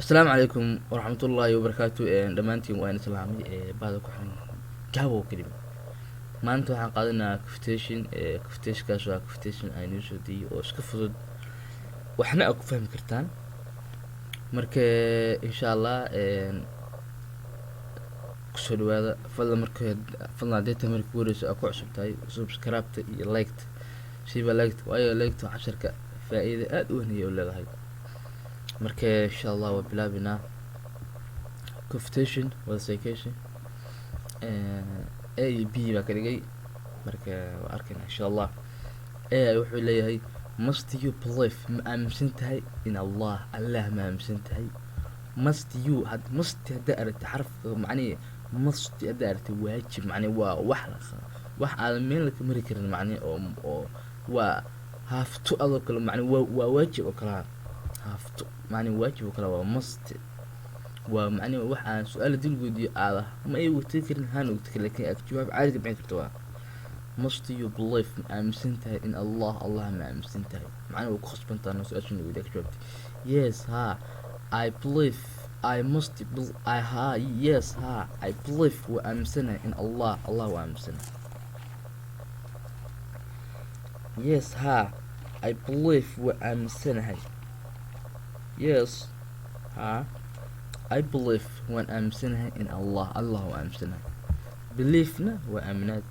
Asalaamu calaykum waraxmatullaahi wabarakaatu. Dhammaantiin waa in islaamay bahda ku xiran Gaabo Kelima. Maanta waxaan qaadanayaa conversation. Conversationkaas waa conversation aan inoo soo diyay oo iska fudud, waxna aad ku fahmi kartaan. Marka insha Allah kusoo dhawaada. Fadlan marka, fadlan haddii tahay marka ugu horeyso aad ku cusub tahay, subscribe-ta iyo like-ta, siiba like-ta, waayo like-ta casharka faa-iida aada u weyn ayay u leedahay. Marka insha Allah waa bilaabinaa conversation, wada sheekeysi. A iyo B baa ka dhigay. Marka waa arkayna insha Allah. A wuxuu leeyahay: "Must you believe", ma aaminsan tahay, "in Allah", Allah ma aaminsan tahay? Must you had must haddaa aragtay xarafka, macnihi must haddaa aragtay waajib, macnihi waa wax aadan meel ka mari karin, macnihi oo waa have to adoo kale, macnihi waa waajib oo kalaa. Have to macnihi waajib oo kale waa must. Waa macnihi wax aan su-aal hadii lagu weydiiyo aada ma ay wagtagi karin, haana wagti karin, lakin aad jawaab caadi ka bixin karto. Waa "Must you believe", ma aaminsan tahay, "in Allah", Allah ma aaminsan tahay? Macnihi waa ku khasbantaha no su-aashan lagu weydiiyo ka jawaabtay. "Yes", ha, "I believe I must I", ha, "Yes", ha, "I believe", waa aaminsanahay, "in Allah", Allah waa aaminsanahay. "Yes", ha, "I believe", waa aaminsanahay. "Yes", ha, "I believe", waan aaminsanahay, "in Allah", Allah waa aaminsanahay. Beliefna waa aaminaad,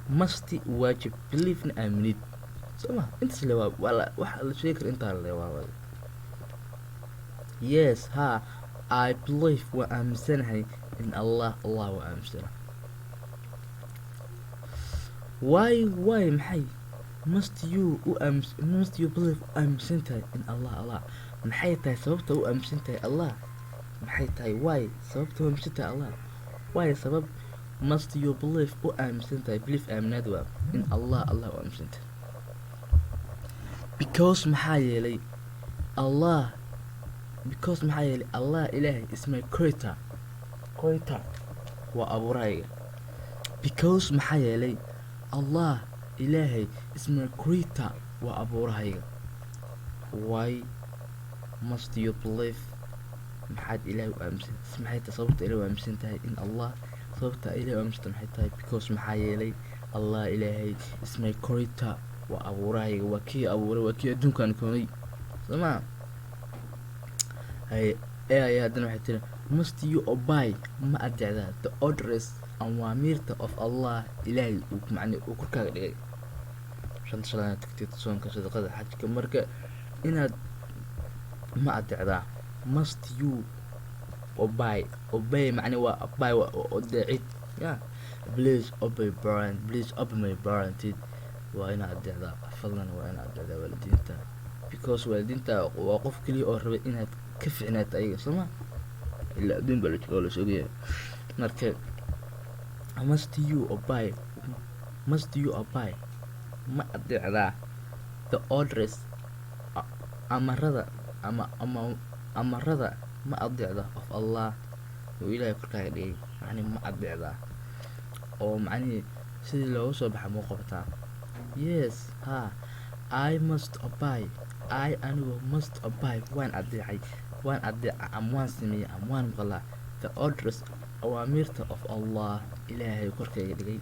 must waajib, beliefna aaminid, soo ma? Intaas le waa la waxa la sheegi kara, intaa le waa. "Yes", ha, "I believe", waa aaminsanahay, "in Allah", Allah waa aaminsanahay. Why maxay, must you u aams must you believe u aaminsan tahay, "in Allah", Allah? Maxay tahay sababta u aaminsan tahay Allah? Maxay tahay why sababta u aaminsan tahay Allah? Why sabab, must you believe u aaminsan tahay? Belief aaminaad waa, "in Allah", Allah u aaminsan tahay. "Because", maxaa yeelay, Allah, "because", maxaa yeelay, Allah Ilaahay, "is my creator". Creator waa abuurahayga. "Because", maxaa yeelay, Allah Ilaahay, "is my creator", waa abuurahayga. Why must you believe, maxaad Ilaahay u aaminsan, maxay tahay sababta Ilaahay u aaminsan tahay, "in Allah"? Sababta Ilaahay u aaminsan tahay maxay tahay? "Because", maxaa yeelay, Allah Ilaahay, "is my creator", waa abuurahayga, waa kii abuuray, waa kii adduunkan koonay, soo ma? Haye, ee ayaa haddana waxay tiri: "Must you obey", ma adeecdaa, "the orders", awaamiirta, "of Allah", Ilaahay uu macni uu korkaaga dhigay? Shanta salaad tagtid, soonka, sadaqada, xajka. Marka inaad ma adeecdaa? Must you obey. Obey macni waa obey, waa adeecid. Yeah, please obey parent, please obey my parent. Waa inaad adeecdaa, fadlan waa inaad adeecdaa waalidiinta, because waalidiinta waa qof keliya oo rabay inaad ka ficnaato ayaga, soo ma? Ilaa adduun baa la jooga, la sogaya. Marka must you obey, must you obey, ma adeecdaa, "the orders", amarada ama amarada ma adeecda, "of Allah", uu Ilaahay korkaaga dhigay? Macnihi ma adeecdaa oo macnihii sidii looga soo baxa mau qabataa? "Yes", ha, "I must obey", I anigu, "must obey", waan adeecay, waan adeeca ama waan sameeyey ama waan maqlaa, "the orders", awaamiirta, "of Allah", Ilaahay korkayga dhigay.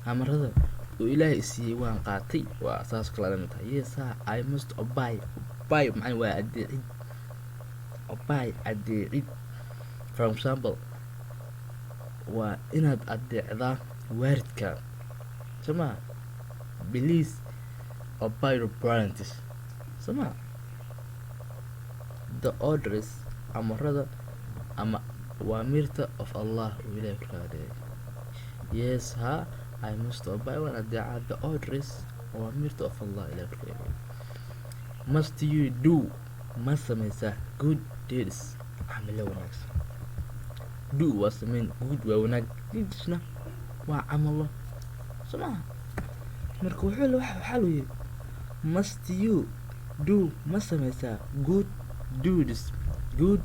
Amarada uu Ilaahay siiyey waan qaatay, waa saas kala mid tahay. "Yes", ha, "I must obey". Obey macna waa adeecid. Obey adeecid. For example, waa inaad adeecdaa waalidka, soo ma? Please obey your parents, soo ma? "The orders", amarada ama awaamiirta, "of Allah", uu Ilaahay korkaaga dhigay. "Yes", ha, "I must obey", waan adeecaa, "the orders", awaamiirta, "of Allah", Ilahay korkaaga dhigay. Must you do, ma sameysaa, "good deeds", camalo wanaagsan? Do waa sameyn, good waa wanaag, deedsna waa camalo, soo maha? Marka wuxuu waxaa lu yidhi: "Must you do", ma sameysaa, "good deeds", good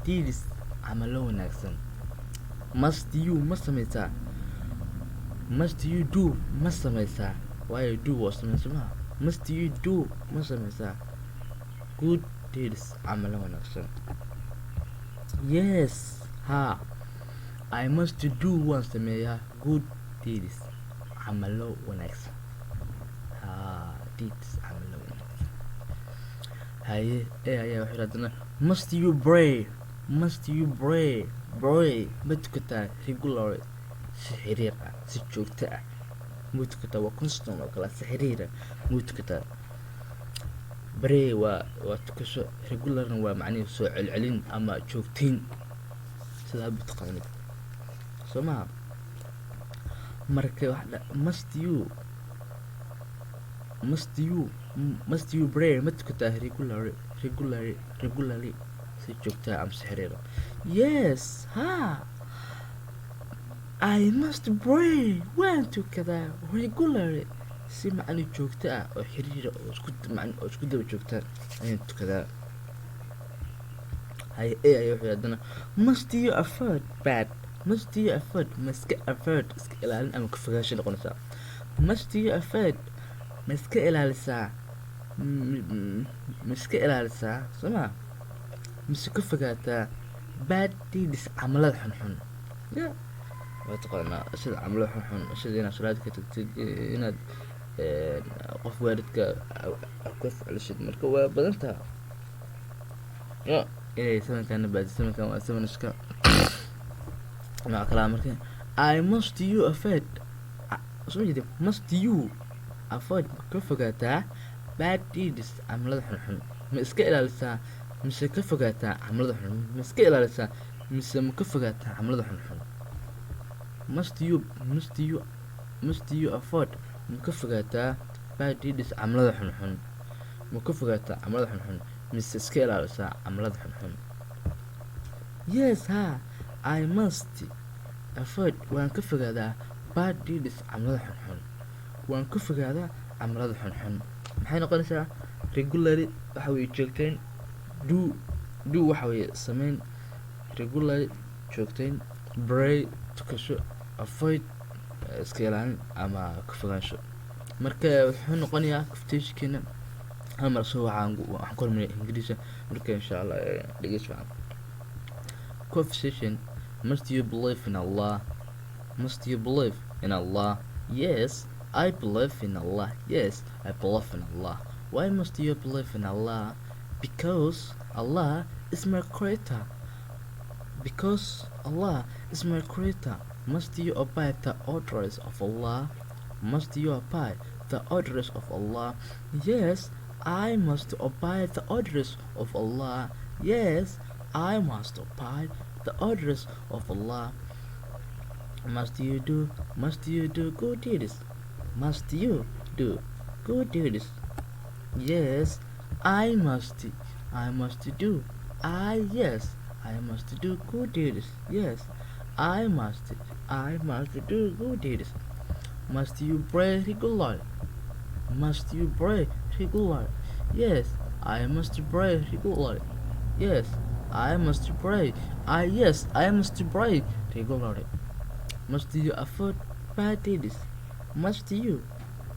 deeds, camalo wanaagsan? Must you, ma sameysaa? Must you do, ma sameysaa? Waayo do waa sameyn, soo maha? Must you do, ma sameysaa, "good deeds", camalo wanaagsan? Yes, ha, I must do, waan sameeyaa, good deeds, camalo wanaagsan. Ha, deeds, camalo wanaagsan. Haye, e ayaa wuxuu haddana, must you pray, must you pray, pray, ma tukataa, regularly, si xiriir ah, si joogto ah ma tukataa? Waa constant oo kale, si xiriir ah ma tukataa? Pray waa tukasho, regularna waa macnihi soo celcelin ama joogteyn, sida hadba taqaanid, soo maha? Marka wax must you, must you, must you pray, ma tukataa, regularly, regularly, regularly, si joogtaa ama si xiriira? Yes, ha, I must pray, waan tukadaa, regularly, si macni joogto ah oo xiriira oo isku macni oo isku daba joogta ayaan tukadaa. Haye, e ayaa wuxuu haddana, must you avoid bad, must you avoid, ma iska, avoid iska ilaalin ama ka fogaansho noqonaysaa. Must you avoid, ma iska ilaalisaa, ma iska ilaalisaa, soo ma, mise ka fogaataa, bad deeds, camalada xunxun? Ya, waa taqaanaa sida camalada xunxun, sida inaad salaad ka tagtid, inaad qof waalidka ka ficlisid. Marka waa badan taha ya inay samankaana baadi. Samankan waa saman iska nooc kalaa. Marka I must you avoid, soo jeedi, must you avoid, ka fogaataa, bad deeds, camalada xunxun? Ma iska ilaalisaa mise ka fogaataa camalada xunxun? Ma iska ilaalisaa mise ma ka fogaataa camalada xunxun? Must you, must you, must you avoid, ma ka fogaataa, bad deeds, camalada xunxun? Ma ka fogaataa camalada xunxun mise iska ilaalisaa camalada xunxun? Yes, ha, I must avoid, waan ka fogaadaa, bad deeds, camalada xunxun. Waan ka fogaadaa camalada xunxun. Maxay noqonaysaa? Regularly waxa weye joogteyn, do, do waxa weye sameyn, regularly joogteyn, pray tukasho, avoid iska ilaalin ama ka fogaansho. Marka wuxuu noqonayaa conversationkeena hal mar soo waxaan ku hormariyay Ingiriisa. Marka insha Allah dhegeys fiican. Conversation. Must you believe in Allah? Must you believe in Allah? Yes, I believe in Allah. Yes, I believe in Allah. Why must you believe in Allah? Because Allah is my creator. Because Allah is my creator. Must you obey the orders of Allah? Must you obey the orders of Allah? Yes, I must obey the orders of Allah. Yes, I must obey the orders of Allah. Must you do, must you do good deeds? Must you do good deeds? Yes, I must, I must do, I, yes, I must do good deeds. Yes, I must, I must do good deeds. Must you pray regularly? Must you pray regularly? Yes, I must pray regularly. Yes, I must pray. I, yes, I must pray regularly. Must you avoid bad deeds? Must you,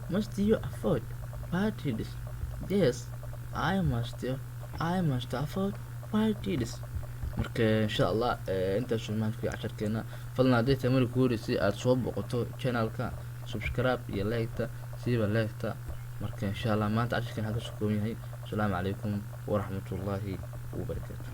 must you avoid bad deeds? Yes, I must, I must avoid bad deeds. Marka insha Allah intaas maanta ku casharkeena. Fadlan haddii tahay markii kugu horeysay aada soo boqoto channelka, subscribe iyo like-ta, siiba like-ta. Marka insha Allah maanta casharkeen waxaa kasoo kooban yahay. Asalaamu calaykum waraxmatullaahi wabarakaatu.